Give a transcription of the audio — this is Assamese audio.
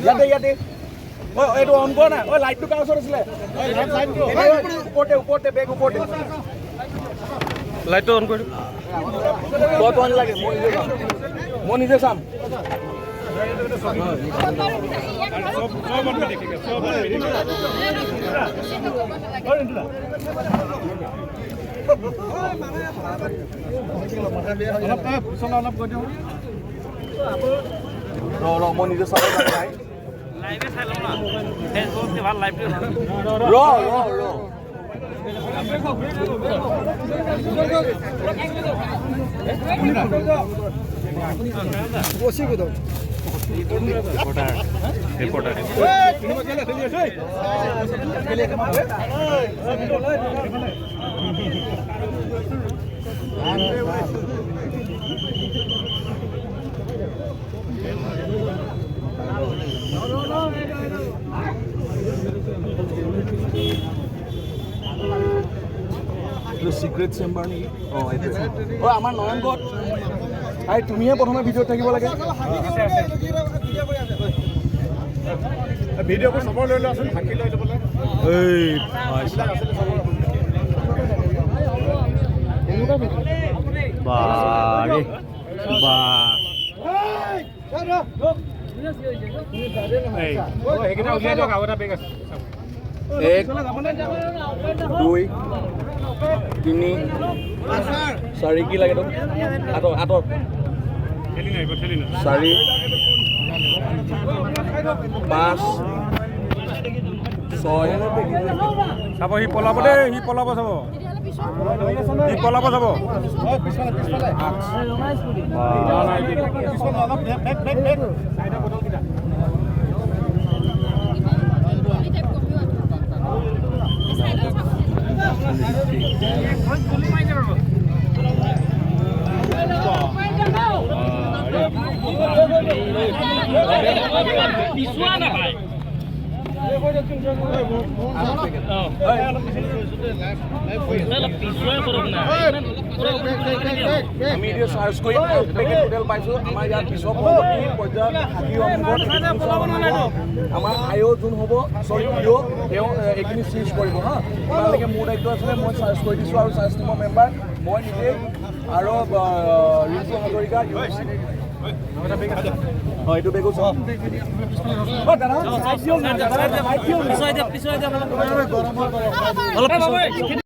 ইয়াতে ইয়াতে। ঐ, এইটো অন কৰ না। ঐ, লাইটটো কাৰ ওচৰত আছিলে? ওপৰতে, ওপৰতে বেগ, ওপৰতে। লাইটটো অন কৰি। তই তই নালাগে, মই নিজে চাম, মই নিজে চাম। सब आदमी देखेगा, सब आदमी देखेगा। অলপ পিছলৈ অলপ গৈ দিওঁ। ৰ ৰ, মই নিজে চাব যাম ভাই। লাইভে চাই লওঁ না, ফেচবুকত ভাল লাইভটো। ৰ ৰ ৰ। ৰিপৰ্টাৰ। এইটো চিক্ৰেট চেম্বাৰ নেকি? অঁ, এইটোৱে। অঁ, আমাৰ নয়ন ক'ত? আই, তুমিহে প্ৰথমে ভিডিঅ'ত থাকিব লাগে। ভিডিঅ'বোৰ চবৰ লৈ লোৱাচোন, সাক্ষী লৈ ল'বলৈ। এই বাৰে বা। সেইকেইটা উলিয়াই দিয়ক, আৰু এটা বেগ আছে। 1, 2, 3, 4, কি লাগে তোক? আঁতৰ আঁতৰ। ঠেলি নাহিব, ঠেলি নাহিব। 4, 5, 6। চাব, সি পলাব দেই, সি পলাব চাব, সি পলাব চাব। 8। পিছুৱা না ভাই। পিছুৱাই কৰক না। আমি এতিয়া চাৰ্চ কৰি 8 পেকেট টোটেল পাইছোঁ। আমাৰ ইয়াত পিছৰ পৰৱৰ্তী পৰ্যায়ত সাক্ষী অংগত আমাৰ আই অ' যোন হ'ব, চৰি, পি অ', তেওঁ এইখিনি চিজ কৰিব। হা, ইমানলৈকে মোৰ দায়িত্ব আছিলে, মই চাৰ্চ কৰি দিছোঁ। আৰু চাৰ্চ টিমৰ মেম্বাৰ মই নিজেই আৰু ৰিণ্টু হাজৰিকা, ইউ চি। অঁ, এইটো বেগো চাওঁ। অঁ দাদা, চাই দিয়ক না, দাদা, চাই দিয়ক না। অলপ।